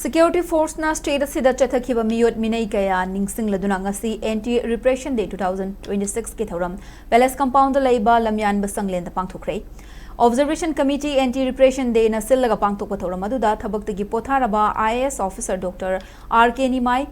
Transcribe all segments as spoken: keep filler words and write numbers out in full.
Security forceꯅ state ꯑꯁꯤꯗ ꯆꯠꯊꯈꯤꯕ ꯃꯤꯑꯣꯠ ꯃꯤꯅꯩ ꯀꯌꯥ ꯅꯤꯡꯁꯤꯡꯂꯗꯨꯅ ꯉꯁꯤ Anti Repression Day two thousand twenty six ꯀꯤ ꯊꯧꯔꯝ Palace Compoundꯗ ꯂꯩꯕ ꯂꯝꯌꯥꯟꯕ ꯁꯪꯂꯦꯟꯗ ꯄꯥꯡꯊꯣꯛꯈ꯭ꯔꯦ꯫ Observation Committee Anti Repression Dayꯅ ꯁꯤꯜꯂꯒ ꯄꯥꯡꯊꯣꯛꯄ ꯊꯧꯔꯝ ꯑꯗꯨꯗ ꯊꯕꯛꯇꯒꯤ ꯄꯣꯊꯥꯔꯕ I A S officer Doctor R K Nimai,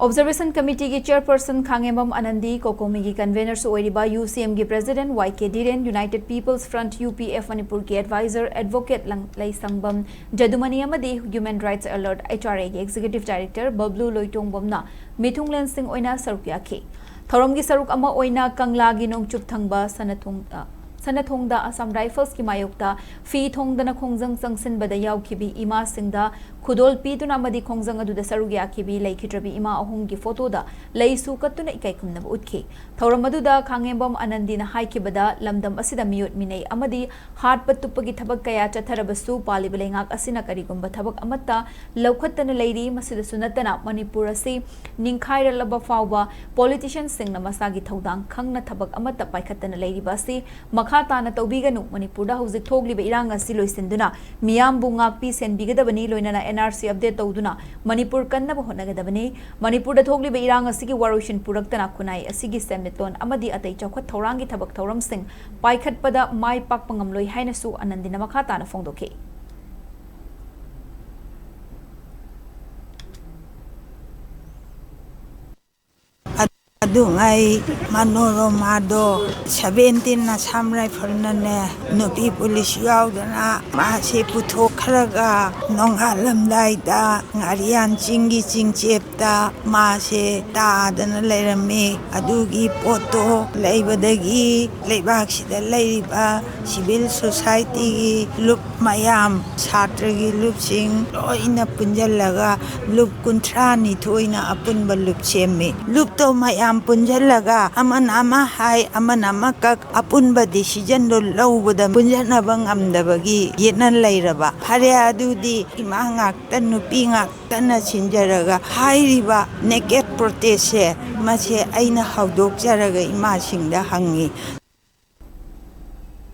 Observation Committeeꯒꯤ chairperson ꯈꯥꯉꯦꯝꯕꯝ ꯑꯅꯟꯗꯤ, COCOMIꯒꯤ convenerꯁꯨ ꯑꯣꯏꯔꯤꯕ UCMꯒꯤ president Y K ꯙꯤꯔꯦꯟ, United People's Front, U P F ꯃꯅꯤꯄꯨꯔꯒꯤ adviser advocate ꯂꯪ-, ꯂꯩꯁꯪꯕꯝ ꯖꯗꯨꯃꯅꯤ ꯑꯃꯗꯤ Human Rights Alert, H R Aꯒꯤ executive director ꯕꯕ꯭ꯂꯨ ꯂꯣꯏꯇꯣꯡꯕꯝꯅ ꯃꯤꯊꯨꯡꯂꯦꯟꯁꯤꯡ ꯑꯣꯏꯅ ꯁꯔꯨꯛ ꯌꯥꯈꯤ꯫ ꯊꯧꯔꯝꯒꯤ ꯁꯔꯨꯛ ꯑꯃ ꯑꯣꯏꯅ ꯀꯪꯂꯥꯒꯤ ꯅꯣꯡꯆꯨꯞ ꯊꯪꯕ ꯁꯅꯊꯣꯡ-, ꯑ, ꯁꯅꯊꯣꯡꯗ Assam Riflesꯀꯤ ꯃꯥꯌꯣꯛꯇ ꯐꯤ ꯊꯣꯡꯗꯅ ꯈꯣꯡꯖꯪ ꯆꯪꯁꯤꯟꯕꯗ ꯌꯥꯎꯈꯤꯕꯤ ꯏꯃꯥꯁꯤꯡꯗ ꯈꯨꯗꯣꯜ ꯄꯤꯗꯨꯅ ꯑꯃꯗꯤ ꯈꯣꯡꯖꯪ ꯑꯗꯨꯗ ꯁꯔꯨꯛ ꯌꯥꯈꯤꯕꯤ ꯂꯩꯈꯤꯗ꯭ꯔꯕꯤ ꯏꯃꯥ ꯑꯍꯨꯝꯒꯤ photoꯗ ꯂꯩꯁꯨ ꯀꯠꯇꯨꯅ ꯏꯀꯥꯏ ꯈꯨꯝꯅꯕ ꯎꯠꯈꯤ꯫ ꯊꯧꯔꯝ ꯑꯗꯨꯗ ꯈꯥꯉꯦꯝꯕꯝ ꯑꯅꯟꯗꯤꯅ ꯍꯥꯏꯈꯤꯕꯗ, ꯂꯝꯗꯝ ꯑꯁꯤꯗ ꯃꯤꯑꯣꯠ ꯃꯤꯅꯩ ꯑꯃꯗꯤ ꯍꯥꯠꯄ ꯇꯨꯞꯄꯒꯤ ꯊꯕꯛ ꯀꯌꯥ ꯆꯠꯊꯔꯕꯁꯨ, ꯄꯥꯜꯂꯤꯕ ꯂꯩꯉꯥꯛ ꯑꯁꯤꯅ ꯀꯔꯤꯒꯨꯝꯕ ꯊꯕꯛ ꯑꯃꯠꯇ ꯂꯧꯈꯠꯇꯅ ꯂꯩꯔꯤ꯫ ꯃꯁꯤꯗꯁꯨ ꯅꯠꯇꯅ, ꯃꯅꯤꯄꯨꯔ ꯑꯁꯤ ꯅꯤꯡꯈꯥꯏꯔꯛꯂꯕ ꯐꯥꯎꯕ politicianꯁꯤꯡꯅ ꯃꯁꯥꯒꯤ ꯊꯧꯗꯥꯡ ꯈꯪꯅ ꯊꯕꯛ ꯑꯃꯠꯇ ꯄꯥꯏꯈꯠꯇꯅ ꯂꯩꯔꯤꯕ ꯑꯁꯤ ꯃꯈꯥ ꯇꯥꯅ ꯇꯧꯕꯤꯒꯅꯨ꯫ ꯃꯅꯤꯄꯨꯔꯗ ꯍꯧꯖꯤꯛ ꯊꯣꯛꯂꯤꯕ ꯏꯔꯥꯡ ꯑꯁꯤ ꯂꯣꯏꯁꯤꯟꯗꯨꯅ ꯃꯤꯌꯥꯝꯕꯨ ꯉꯥꯛꯄꯤ ꯁꯦꯟꯕꯤꯒꯗꯕꯅꯤ, ꯂꯣꯏꯅꯅ N R C update ꯇꯧꯗꯨꯅ ꯃꯅꯤꯄꯨꯔ ꯀꯟꯅꯕ ꯍꯣꯠꯅꯒꯗꯕꯅꯤ꯫ ꯃꯅꯤꯄꯨꯔꯗ ꯊꯣꯛꯂꯤꯕ ꯏꯔꯥꯡ ꯑꯁꯤꯒꯤ ꯋꯥꯔꯣꯏꯁꯤꯟ ꯄꯨꯔꯛꯇꯅ ꯈꯨꯟꯅꯥꯏ ꯑꯁꯤꯒꯤ ꯁꯦꯟꯃꯤꯠꯂꯣꯟ ꯑꯃꯗꯤ ꯑꯇꯩ ꯆꯥꯎꯈꯠ ꯊꯧꯔꯥꯡꯒꯤ ꯊꯕꯛ ꯊꯧꯔꯝꯁꯤꯡ ꯄꯥꯏꯈꯠꯄꯗ ꯃꯥꯏ ꯄꯥꯛꯄ ꯉꯝꯂꯣꯏ ꯍꯥꯏꯅꯁꯨ ꯑꯅꯟꯗꯤꯅ ꯃꯈꯥ ꯇꯥꯅ ꯐꯣꯡꯗꯣꯛꯈꯤ꯫ ꯑꯗꯨꯉꯩ ꯃꯅꯣꯔꯃꯥꯗꯣ seventeen Assam Riflesꯅꯅꯦ, ꯅꯨꯄꯤ police ꯌꯥꯎꯗꯅ ꯃꯥꯁꯦ ꯄꯨꯊꯣꯛꯈ꯭ꯔꯒ, ꯅꯣꯡꯉꯥꯜꯂꯝꯗꯥꯏꯗ ꯉꯥꯔꯤꯌꯥꯟ ꯆꯤꯡꯒꯤ ꯆꯤꯡꯆꯦꯞꯇ ꯃꯥꯁꯦ ꯇꯥꯗꯅ ꯂꯩꯔꯝꯃꯤ꯫ ꯑꯗꯨꯒꯤ ꯄꯣꯠꯇꯣ ꯂꯩꯕꯗꯒꯤ ꯂꯩꯕꯥꯛꯁꯤꯗ ꯂꯩꯔꯤꯕ civil societyꯒꯤ ꯂꯨꯞ ꯃꯌꯥꯝ, ꯁꯥꯇ꯭ꯔꯒꯤ ꯂꯨꯞꯁꯤꯡ ꯂꯣꯏꯅ ꯄꯨꯟꯁꯤꯜꯂꯒ ꯂꯨꯞ ꯀꯨꯟꯊ꯭ꯔꯥ ꯅꯤꯊꯣꯏꯅ ꯑꯄꯨꯟꯕ ꯂꯨꯞ ꯁꯦꯝꯃꯤ꯫ ꯂꯨꯞꯇꯣ ꯃꯌꯥꯝ ꯄꯨꯟꯁꯤꯜꯂꯒ ꯑꯃꯅ ꯑꯃ ꯍꯥꯏ, ꯑꯃꯅ ꯑꯃ ꯀꯛ, ꯑꯄꯨꯟꯕ decisionꯗꯣ ꯂꯧꯕꯗ ꯄꯨꯟꯁꯤꯟꯅꯕ ꯉꯝꯗꯕꯒꯤ ꯌꯦꯠꯅ ꯂꯩꯔꯕ꯫ ꯐꯔꯦ, ꯑꯗꯨꯗꯤ ꯏꯃꯥ ꯉꯥꯛꯇ, ꯅꯨꯄꯤ ꯉꯥꯛꯇꯅ ꯁꯤꯟꯖꯔꯒ ꯍꯥꯏꯔꯤꯕ naked protestꯁꯦ, ꯃꯁꯦ ꯑꯩꯅ ꯍꯧꯗꯣꯛꯆꯔꯒ ꯏꯃꯥꯁꯤꯡꯗ ꯍꯪꯉꯤ꯫